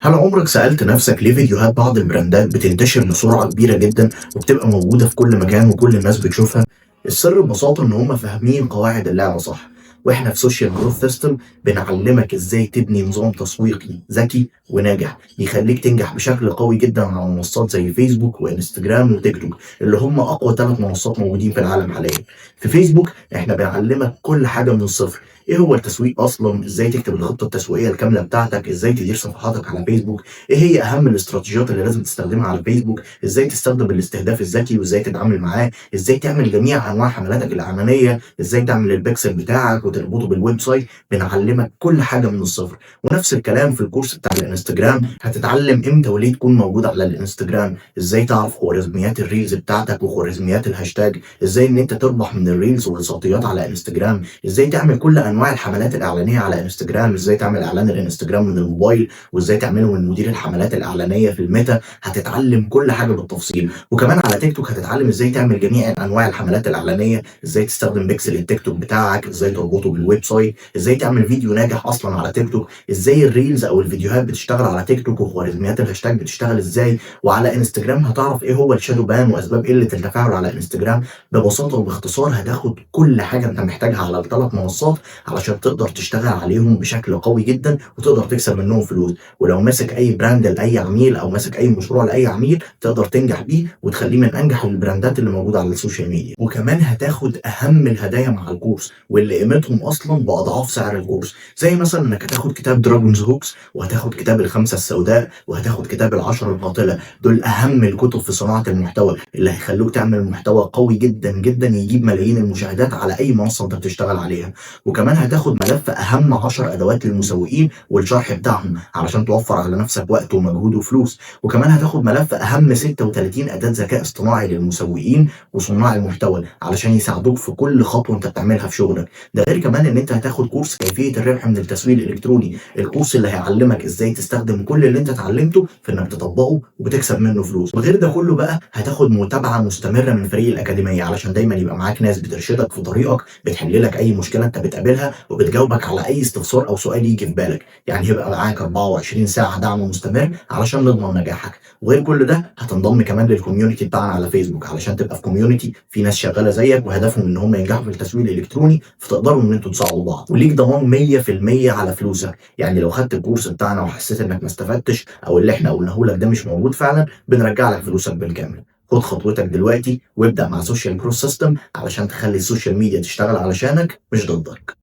هل عمرك سألت نفسك ليه فيديوهات بعض البراندات بتنتشر بسرعة كبيرة جدا وبتبقى موجودة في كل مكان وكل الناس بتشوفها؟ السر ببساطة إن هم فاهمين قواعد اللعبة صح، وإحنا في Social Growth System بنعلمك إزاي تبني نظام تسويقي ذكي وناجح يخليك تنجح بشكل قوي جدا على منصات زي فيسبوك وإنستجرام وتيك توك اللي هم أقوى 3 منصات موجودين في العالم حاليا. في فيسبوك إحنا بنعلمك كل حاجة من الصفر، ايه هو التسويق اصلا، ازاي تكتب الخطة التسويقية الكاملة بتاعتك، ازاي تدير صفحاتك على فيسبوك، ايه هي اهم الاستراتيجيات اللي لازم تستخدمها على فيسبوك، ازاي تستخدم الاستهداف الذكي وازاي تتعامل معاه، ازاي تعمل جميع انواع حملاتك الاعلانية، ازاي تعمل البكسل بتاعك وتربطه بال website. بنعلمك كل حاجة من الصفر. ونفس الكلام في الكورس بتاع الانستجرام، هتتعلم امتى وليه تكون موجود على الانستجرام، ازاي تعرف خوارزميات ال reels بتاعتك وخوارزميات الهاشتاج، ازاي ان انت تربح من ال reels والصوتيات على انستجرام، ازاي تعمل كل انواع الحملات الاعلانية على انستجرام، ازاي تعمل اعلان الانستجرام من الموبايل وازاي تعمله من مدير الحملات الاعلانية في الميتا. هتتعلم كل حاجة بالتفصيل. وكمان على تيك توك هتتعلم ازاي تعمل جميع انواع الحملات الاعلانية، ازاي تستخدم بيكسل التيك توك بتاعك، ازاي تربطه بال website، ازاي تعمل فيديو ناجح اصلا على تيك توك، ازاي ال reels او الفيديوهات بتشتغل على تيك توك وخوارزميات الهاشتاج بتشتغل ازاي. وعلى انستجرام هتعرف ايه هو ال shadow ban واسباب قلة التفاعل على انستجرام. ببساطة وباختصار هتاخد كل حاجة انت محتاجها على الثلاث منصات علشان تقدر تشتغل عليهم بشكل قوي جدا وتقدر تكسب منهم فلوس. ولو ماسك اي brand لاي عميل او ماسك اي مشروع لاي عميل تقدر تنجح بيه وتخليه من انجح البراندات اللي موجودة على ال social media. وكمان هتاخد اهم الهدايا مع الكورس واللي قيمتهم اصلا باضعاف سعر الكورس، زي مثلا انك هتاخد كتاب Dragon's Hooks، وهتاخد كتاب الخمسة السوداء، وهتاخد كتاب العشرة القاتلة. دول اهم الكتب في صناعة المحتوى اللي هيخلوك تعمل محتوى قوي جدا جدا يجيب ملايين المشاهدات على اي منصة انت بتشتغل عليها. وكمان هتاخد ملف اهم 10 ادوات للمسوقين والشرح بتاعهم علشان توفر على نفسك وقت ومجهود وفلوس. وكمان هتاخد ملف اهم 36 اداه ذكاء اصطناعي للمسوقين وصناع المحتوى علشان يساعدوك في كل خطوة انت بتعملها في شغلك. ده غير كمان ان انت هتاخد كورس كيفية الربح من التسويق الالكتروني، الكورس اللي هيعلمك ازاي تستخدم كل اللي انت اتعلمته في انك تطبقه وبتكسب منه فلوس. وغير ده كله بقى هتاخد متابعه مستمرة من فريق الاكاديمية علشان دايما يبقى معاك ناس بترشدك في طريقك، بتحل لك اي مشكلة انت بتقابلها، وبتجاوبك على اي استفسار او سؤال يجي في بالك. يعني هيبقى معاك 24 ساعة دعم مستمر علشان نضمن نجاحك. وغير كل ده هتنضم كمان لل community بتاعنا على فيسبوك علشان تبقى في community في ناس شغالة زيك وهدفهم ان هم ينجحوا في التسويق الالكتروني، فتقدروا ان انتوا تساعدوا بعض. وليك ضمان 100% على فلوسك، يعني لو خدت الكورس بتاعنا وحسيت انك ما استفدتش او اللي احنا قلناه لك ده مش موجود فعلا، بنرجع لك فلوسك بالكامل. خد خطوتك دلوقتي وابدأ مع Social Growth System علشان تخلي ال social media تشتغل علشانك مش ضدك.